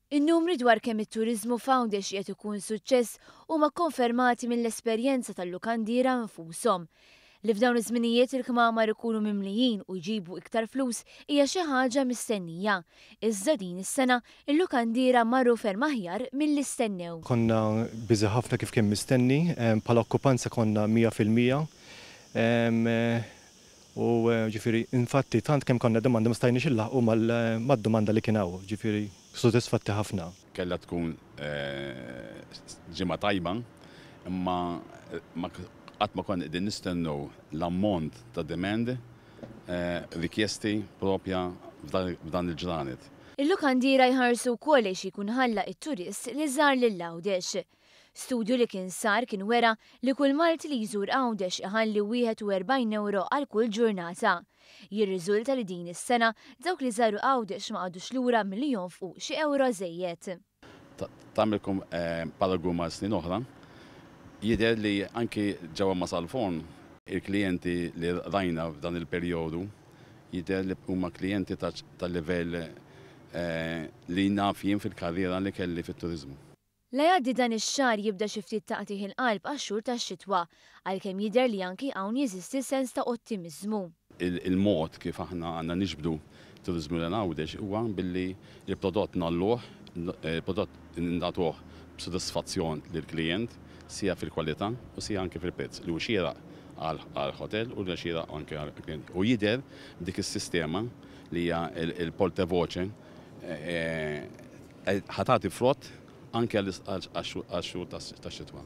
In-numri dwar kemm it-turiżmu f'Għawdex qiegħed ikun suċċess huma kkonfermati mill-esperjenza tal-lukandiera nfushom. Li f'dawn iż-żminijiet il-kmamar ikunu mimlijin u jġibu iktar flus hija xi ħaġa mistennija. Iżda din is-sena, il-lukandiera marru ferm aħjar milli stennew. Konna busy ħafna kif kien mistenni, bħala okkupanza konna 100%. U ġifieri infatti tant kemm konna domanda ma stajniex inlaħqu mad-domanda li kien hawn, ġifieri sodisfatti ħafna. Kellha tkun ġimgħa tajba, imma qatt ma konna qegħdin nistennew l-ammont ta' demand rikjesti propja f'dan il-ġranet. Il-lukandiera jħarsu wkoll lejn xi jkun ħalla t-turist li żar lil Għawdex. Studju li kien sar kien wera li kull Malti li jżur Għawdex iħalli 41 ewro għal kull ġurnata. Jirriżulta li din is-sena dawk li żaru Għawdex ma qagħdux lura milli jonfqu xi ewro żejjed. Tagħmilkom paragun ma' snin oħra, jidher li anki ġewwa Marsalforn il-klijenti li rajna f'dan il-perjodu jidher li huma klijenti ta' livell li naf jien fil-karriera li kelli fit-turiżmu. La jgħaddi dan ix-xahar jibda xi ftit taqtigħ il-qalb għax-xhur tax-xitwa, għalkemm jidher li anki hawn jeżisti sens ta' ottimiżmu. Il-mod kif aħna għandna niġbdu turiżmu lejn Għawdex huwa billi l-prodott ngħalluh, il-prodott nagħtuh b'sodisfazzjon lill-klijent sia fil-kwalità u sia anke fil-prezz li hu xieraq għall-hotel u li xieraq anke għall-klijent. U jidher b'dik is-sistema li hija l-porte voce ħa tagħti frott anke għax-xhur tax-xitwa.